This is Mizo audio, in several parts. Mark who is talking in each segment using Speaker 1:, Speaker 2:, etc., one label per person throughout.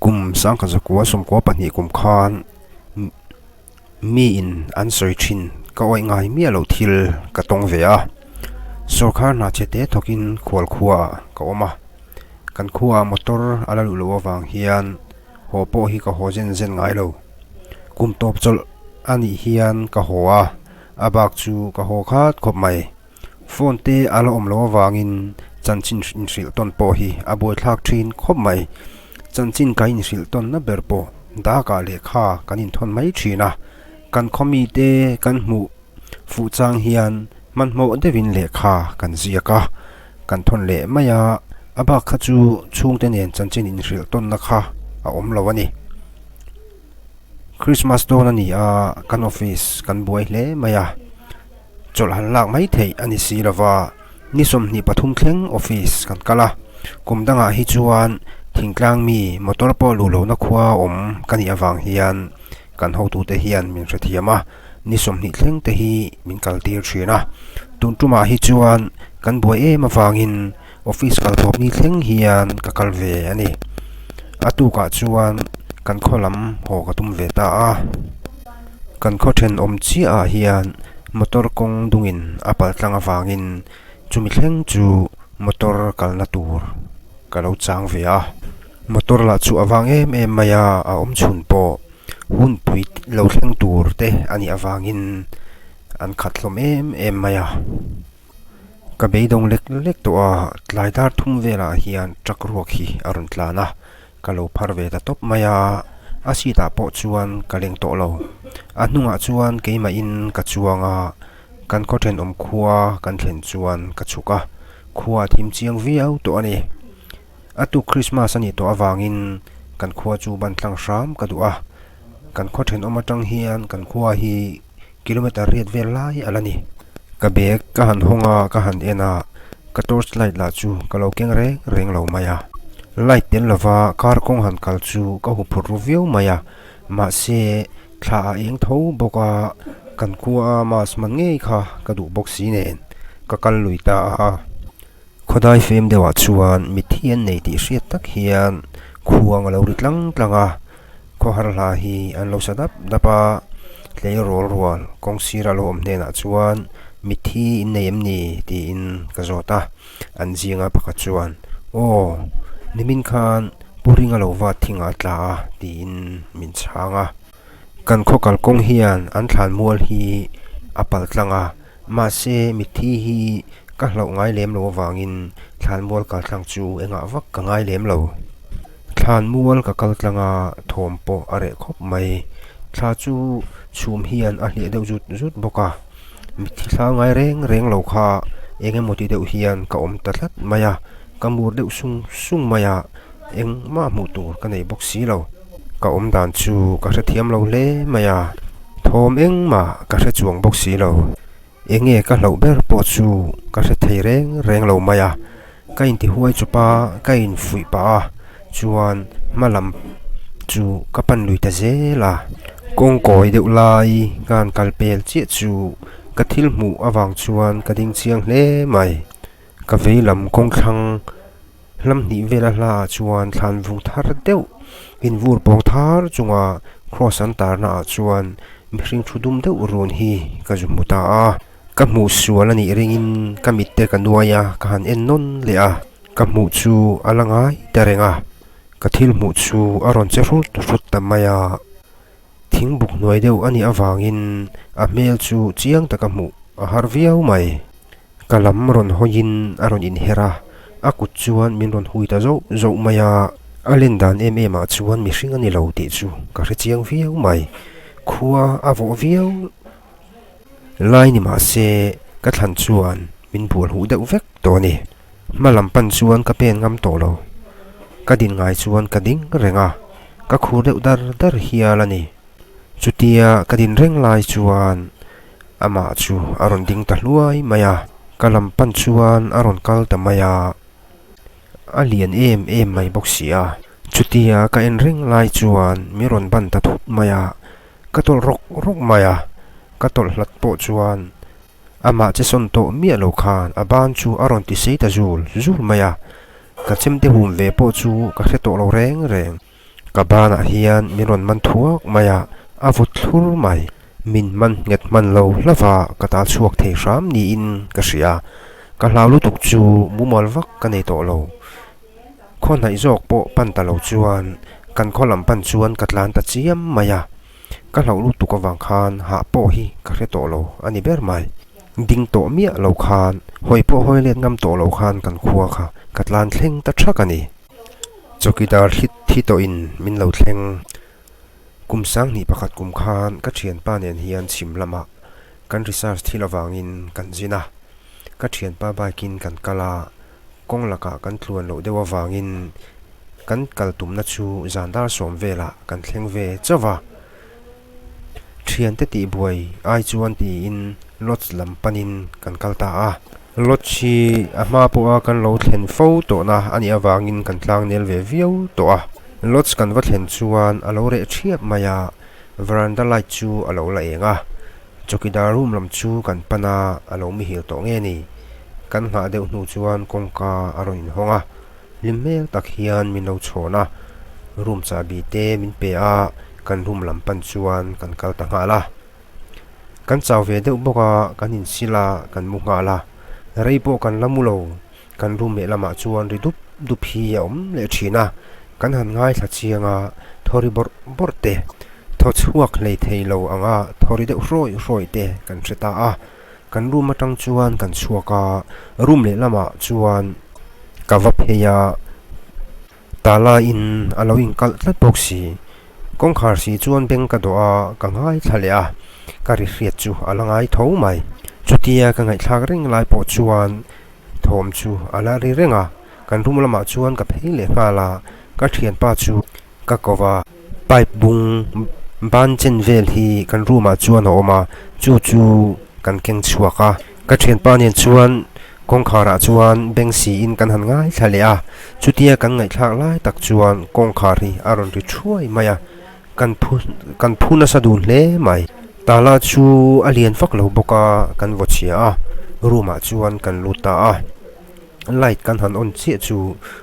Speaker 1: Kum 1992 kum khan miin an sawi thin ka awih ngai miah loh thil ka tawng ve a. Sawrkar hna che te thawkin khual khuaah ka awm a. Kan khuaah motor a la luh loh avang hian haw pawh hi ka haw zen zen ngai lo. Kum tawp chawlh a nih hian ka haw a, a bak chu ka haw khat khawp mai. Phone te a la awm loh avangin chanchin inhrilh tawn pawh hi a buaithlak thin khawp mai. Chanchin ka inhrilh tawnna ber pawh dakah lehkha kan inthawn mai thin a, kan khaw mite kan hmuh fuh chang hian hmanhmawh deuhin lehkha kan ziak a, kan thawn leh mai a, a bak kha chu chhungte nen chanchin inhrilh tawnna kha a awm lo a ni. Christmas dawn a ni a, kan office kan buai hle mai a. Chawlh han lak mai theih a ni si lova, ni 23 thleng office kan kal a, kum dangah hi chuan thingtlang mi motor pawh luh lohna khua awm ka nih avang hian kan hotute hian min hrethiam a, ni 20 thleng te hi min kal tir thin a. Tun tumah hi chuan kan buai em avangin office kal tawp ni thleng hian ka kal ve a ni. A tukah chuan kan khaw lam haw ka tum ve ta a. Kan khaw thenawm chiahah hian motor kawng dungin a pal tlang avangin chumi thleng chu motor kalna tur ka lo chang ve a. Motor lah chu a vang em em mai a, a awm chhun pawh hunpui lo thleng tur te a nih avangin an khat hlawm em em mai a. Ka beidawng lek lek tawh a, tlai dar thum velah hian truck ruak hi a rawn tlan a. Ka lo phar ve ta tawp mai a, a seat ah pawh chuan ka leng tawh lo. A hnungah chuan keimahin ka chuang a, kan khaw thenawm khua kan thlen chuan ka chhuk a, khua a thim chiang viau tawh a ni. A tuk Christmas a nih tawh avangin kan khua chu ban tlang hram ka duh a, kan khaw thenawm atang hian kan khua hi kilometer riat vel lai a la ni. Ka bag ka han hawng a, ka han en a, ka torch light lah chu ka lo keng reng reng lo mai a. Light tel lova car kawng han kal chu ka hu phur ru viau mai a, mahse thla a eng tho bawk a, kan khua a mask man ngei kha ka duh bawk si nen ka kal lui ta a. Khawdai fem deuhah chuan mitthi an nei tih hriat tak hian khuang a lo ri tlang tlang a, khawhar hla hi an lo sa dap dap a, tleirawl rual kawng sira lo awm hnenah chuan mitthi in nei em ni tiin ka zawt a, an zinga pakhat chuan aw nimin khan pu ringa lo vat thingah a tla a tiin min chhang a, kan khaw kalkawng hian an thlan mual hi a pal tlang a. Mahse, mitthi hi ka hlauh ngai lem lo avangin thlanmual kaltlang chu engah vak ka ngai lem lo. Thlanmual ka kal tlang a, thawm pawh a reh khawp mai. Thla chu chhum hian a hliah deuh zut zut bawk a, mitthi thla ngai reng reng lo kha eng emaw ti deuh hian ka awm ta tlat mai a, ka mur deuh sung sung mai a, engmah hmuh tur ka nei bawk si lo. Ka awm dan chu ka hrethiam lo hle mai a, thawm engmah ka hre chuang bawk si lo. Enge ka hlauh ber pawh chu ka hre thei reng reng lo mai a, ka intihuai chawp a, ka infuih pah a, chuan hma lam chu ka pan lui ta zel a. Kawngkawi deuh lai ka han kal pel chiah chu ka thil hmuh avang chuan ka ding chiang hle mai. Ka vei lam kawngthlang. Hlam hnih vela hlaah chuan thlan vung thar deuh invur pawng thar chunga cross an tarna ah chuan mihring thu dum deuh run hi ka zu hmu ta a. Ka hmuh sual a nih ringin ka mit te ka nuai a, ka han en nawn leh a, ka hmuh chu a la ngai ta reng a, ka thil hmuh chu a rawn che hrut hrut ta mai a. Thingbuk hnuai deuh a nih avangin a hmel chu chiang taka hmuh a har viau mai. Ka lam rawn hawiin a rawn inher a, a kut chuan min rawn hui ta zauh zauh mai a. A len dan em em ah chuan mihring a ni lo tih chu ka hre chiang viau mai. Khua a vawh viau lai ni mah se ka thlan chuan min bual huh deuh vek tawh a ni. Hma lam pan chuan ka pen ngam tawh lo. Ka din ngai chuan ka ding reng a, ka khur deuh dar dar hial a ni. Chutia ka din reng lai chuan Amah chu a rawn ding ta hluai mai a, ka lam pan chuan a rawn kal ta mai a, a lian em em mai bawk si a. Chutia ka en reng lai chuan min rawn ban ta thut mai a, ka tawlh rawk rawk mai a, ka tawlh hlat pawh chuan amah che sawn tawh miah lo khan a ban chu a rawn ti sei ta zul zul mai a, ka chemte hum ve pawh chu ka hre tawh lo reng reng. Ka banah hian min rawn man thuak mai a, a vawt thlur mai. Min man nghet hman lo hlava ka tal chhuak thei hram niin ka hria. Ka hlau lutuk chu mumal vak ka nei tawh lo. Khaw hnaih zawk pawh pan ta lo chuan kan khaw lam pan chuan ka tlan ta chiam mai a. Ka hlauh lutuk avang khan hah pawh hi ka hre tawh lo a ni ber mai. Ding tawh miah lo khan, hawi pawh hawi let ngam tawh lo khan kan khua kha ka tlan thleng ta thak a ni. Chawkidar hlit thi tawhin min lo thleng. Kum 2001 kum khan ka thianpa nen hian chhim lamah kan research thil avangin kan zin a. Ka thianpa bike in kan kal a, kawng lakah kan tluan loh deuh avangin kan kal tumna chu zan dar sawm velah kan thleng ve chauh va. Thiante tihbuai ai chuan tiin lodge lam panin kan kal ta a. Lodge hi a hma pawha kan lo thlen fo tawhna a nih avangin kan tlangnel ve viau tawh a. Lodge kan va thlen chuan a lo reh thiap mai a, veranda light chu a lo la eng a. Chawkidar room lam chu kan pan a, a lo mihil tawh nge ni? Kan nghah deuh hnu chuan kawngka a rawn inhawng a. Hlim hmel tak hian min lo chhawn a, room chahbi te min pe a, kan room lam pan chuan kan kal ta nghal a. Kan chau ve deuh bawk a, kan insil a, kan mu nghal a. Rei pawh kan la mu lo, kan room lehlamah chuan ri dup dup hi a awm leh thin a, kan han ngaithla chiang a, thaw ri bawrh bawrh te, thaw chhuak hlei thei lo anga thaw ri deuh hrawih hrawih te kan hre ta a. Kan room atang chuan kan chhuak a, room lehlamah chuan ka va phei a, tala in a lo inkalh tlat bawk si. Kawngkhar si chuan beng ka dawh a, ka ngaithla leh a, ka ri hriat chu a la ngai tho mai. Chutia ka ngaihthlak reng lai pawh chuan thawm chu a la ri reng a, kan room lamah chuan ka phei leh nghal a, ka thianpa chu Ka ko va, pipe bung ban chen vel hi kan room ah chuan a awm a, chu chu kan keng chhuak a. Ka thianpa nen chuan kawngkhar ah chuan beng siin kan han ngaithla leh a, chutia kan ngaihthlak lai tak chuan kawngkhar hi a rawn ri thuai mai a, kan phu kan phu nasa dun hle mai. Tala chu a lian vak lo bawk a, kan vaw chhia a, room ah chuan kan lut ta a. Light kan han on chiah chu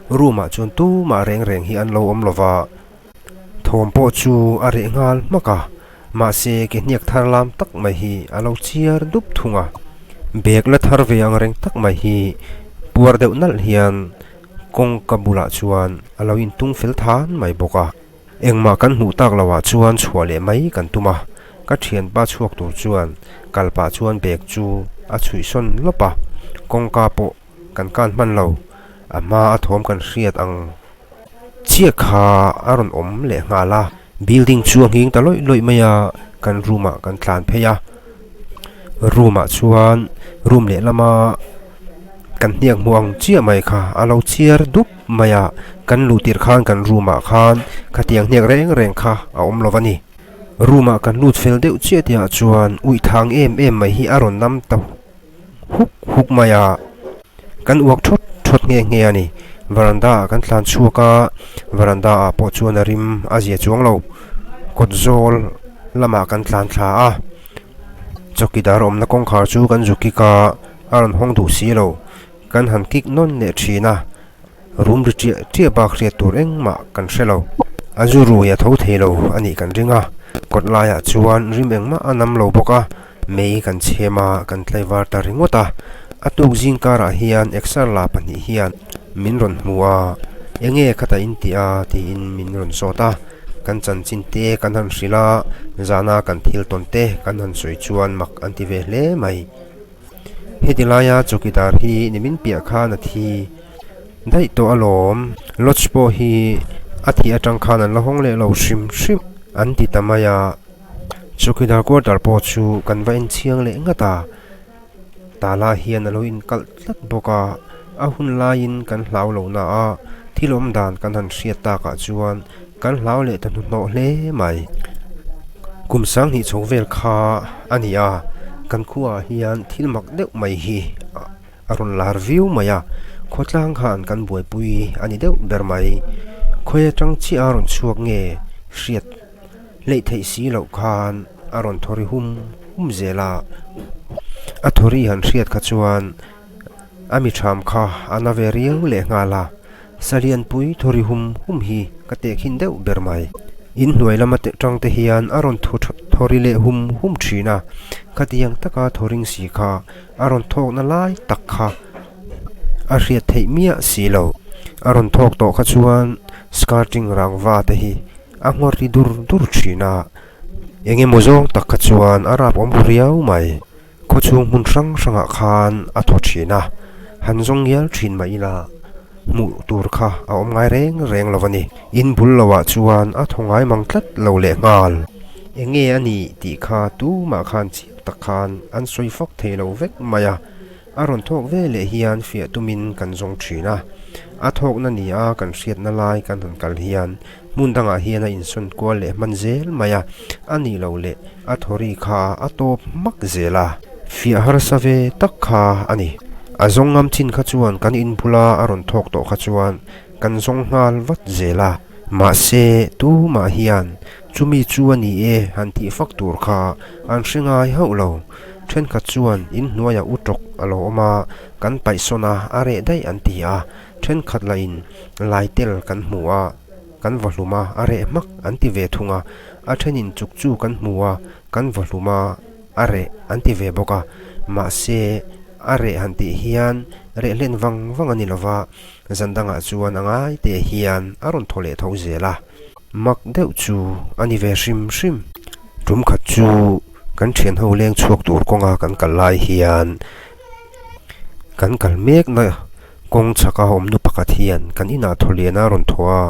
Speaker 1: room ah chuan tumah reng reng hi an lo awm lo va, thawm pawh chu a reh nghal hmak a, mahse ke hniak thar lam tak mai hi a lo chiar dup thung a, bag la thar ve ang reng tak mai hi puar deuh nalh hian kawngka bulah chuan a lo intung fel than mai bawk a. Engmah kan hmuh tak loh ah chuan chhuah leh mai kan tum a, ka thianpa chhuak tur chuan kal pah chuan bag chu a chhuih sawn lawp a, kawngka pawh kan kan hman lo, a hma a thawm kan hriat ang chiah kha a rawn awm leh nghal a, building chu a nghing ta lawih lawih mai a, kan room ah kan tlan phei a, room ah chuan room lehlama kan hniak hmuh ang chiah mai kha a lo chhiar dup. Mai a, kan luh tirh khan kan room ah khan khatiang hniak reng reng kha a awm lo a ni. Room ah kan lut fel deuh chiah tihah chuan uih thang em em mai hi a rawn nam ta huk huk mai a, kan uak thawt thawt nghe nghe a ni. Veranda ah kan tlan chhuak a, veranda ah pawh chuan a rim a zia chuang lo. Kawt zawl lamah kan tlan thla a, chawkidar awmna kawngkhar chu kan zu kik a, a rawn hawng duh si lo. Kan han kik nawn leh thin a, rum ri ṭiah ṭiah bak hriat tur engmah kan hre lo. A zu rui a tho thei lo a nih kan ring a, kawt laiah chuan rim engmah a nam lo bawk a, mei kan chhem a, kan tlaivar ta ringawt a. A tuk zing karah hian exer la pahnih hian min rawn hmu a, enge khata in tih a tiin min rawn zawt a, kan chanchin te kan han hrilh a, zana kan thil tawn te kan han sawi chuan mak an ti ve hle mai. Heti laia chawkidar hi nimin piah khan a thi daih tawh alawm. Lodge pawh hi a thih atang khan an la hawng leh lo hrim hrim an ti ta mai a. Chawkidar quarter pawh chu kan va en chiang leh ngat a, tala hian a lo inkalh tlat bawk a. A hun laiin kan hlau lo na a, thil awm dan kan han hriat takah chuan kan hlau leh ta hnuhnawh hle mai. Kum 2000 chho vel kha a ni a, kan khuaah hian thil mak deuh mai hi a rawn lar viau mai a, khawtlang khan kan buaipui a ni deuh ber mai. Khawi atang chiah a rawn chhuak nge hriat hleih theih si loh khan a rawn thaw ri hum hum zel a, a thaw ri han hriat kha chuan a mi tham kha a na ve riau leh nghal a. Salianpui thawri hum hum hi ka tehkhin deuh ber mai. In hnuai lama tang te hian a rawn thaw thawri leh hum hum thin a, khatiang taka thawring si kha a rawn thawkna lai tak kha a hriat theih miah si lo. A rawn thawk tawh kha chuan skirting rangva te hi a nghawr ri dur dur thin a, eng emaw zawng tak kha chuan a rap awm ru riau mai. Khawchhung hmun hrang hrangah khan a thaw thin a, han zawng ngial thin mah ila hmuh tur kha a awm ngai reng reng lo a ni. In bul loah chuan a thaw ngai mang tlat lo leh nghal. Eng nge a nih tih kha tumah khan chiang tak khan an sawi fak thei lo vek mai a, a rawn thawk ve leh hian fiah tumin kan zawng thin a. A thawkna ni a kan hriatna lai kan han kal hian Hmun dangah hian a insawn kual leh hman zel mai a, a nih loh leh a thawri kha a tawp hmak zel a. Fiah harsa ve tak kha a ni. A zawng ngam chin kha chuan kan inbula a rawn thawk tawh kha chuan kan zawng nghal vat zel a. Mahse, tumah hian chumi chu a ni e han tih fak tur kha an hre ngai hauh lo. Thenkhat chuan inhnuaiah u tawk a lo awm a, kan paihsawn a, a reh daih an ti a. Thenkhat lahin Laitel kan hmu a, kan va hlum a, a reh hmak an ti ve thung a. A thenin chuk chu kan hmu a, kan va hlum a, a reh an ti ve bawk a. Mahse, a reh han tih hian reh hlen vang vang a ni lo va, zan dangah chuan a ngai teh hian a rawn thaw leh tho zel a. Mak deuh chu a ni ve hrim hrim. Tum khat chu kan thianho leng chhuak tur kawnga kan kal lai hian kan kal mekna Kawng chhaka awm nu pakhat hian kan inah thawlian a rawn thaw a,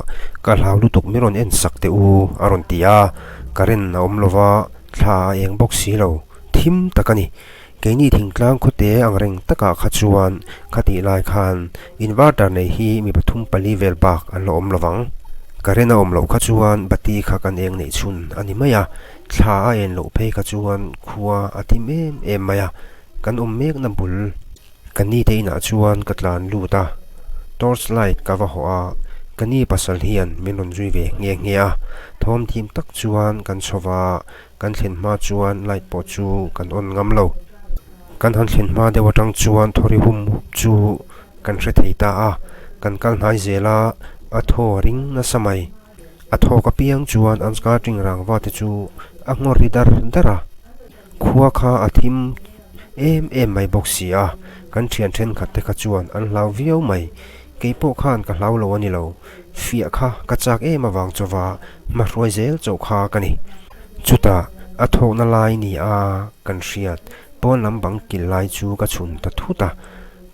Speaker 1: ka hlau lutuk min rawn en sak teh u a rawn ti a, current a awm lova thla a eng bawk si lo, thim tak a ni. Keini thingtlang khawte ang reng takah kha chuan khatih lai khan inverter nei hi mi pathum pali vel bak an la awm lovang. Current a awm loh kha chuan bati kha kan eng neih chhun a ni mai a, thla a en loh phei kha chuan khua a thim em em mai a, kan awm mekna bul. Ka ni te inah chuan ka tlan lut a, torch light ka va hawh a, ka ni pasal hian min rawn zui ve nghe nghe a, thawm thim tak chuan kan chho va, kan thlen hma chuan light pawh chu kan on ngam lo. Kan han thlen hma deuh atang chuan thawri hum hup chu kan hre thei ta a, kan kal hnai zel a, a thaw a ring nasa mai. A thawk apiang chuan an skirting rangva te chu a nghawr ri dar dar a. Khua kha a thim em em mai bawk si a, kan thian thenkhat te kha chuan an hlau viau mai. Kei pawh khan ka hlau lo a ni lo, fiah kha ka chak em avang chauva hmahruai zel chauh kha ka ni. Chutah a thawkna lai ni a kan hriat pawn lam bang kil lai chu ka chhun ta thut a,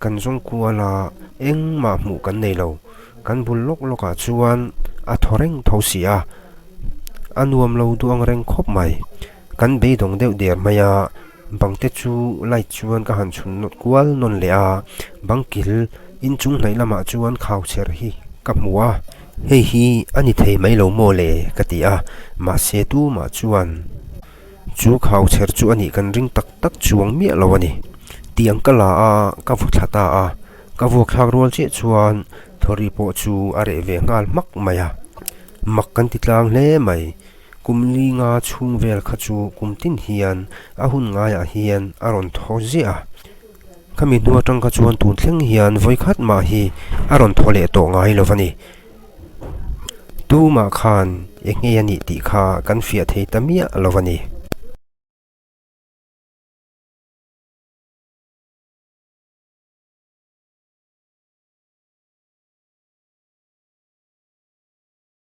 Speaker 1: kan zawng kual a engmah hmuh kan nei lo. Kan bul lawk lawkah chuan a thaw reng tho si a, a nuam lo duh ang reng khawp mai. Kan beidawng deuh der mai a, bang te chu light chuan ka han chhun nawt kual nawn leh a, bang kil inchung hnaih lamah chuan khau chher hi ka hmu a, hei hi a ni thei mai lo maw le ka ti a, mahse tumah chuan chu khau chher chu a nih kan ring tak tak chuang miah lo a ni. Tiang ka la a, ka vaw thla ta a, ka vuak thlak rual chiah chuan thawri pawh chu a reh ve nghal hmak mai a, mak kan ti tlang hle mai. Kum li nga chhung vel kha chu kum tin hian a hun ngaiah hian a rawn thaw ziah a. Khami hnu atang kha chuan tun thleng hian vawi khat mah hi a rawn thaw leh tawh ngai lo a ni. Tumah khan eng nge a nih tih kha kan fiah thei ta miah lo a ni.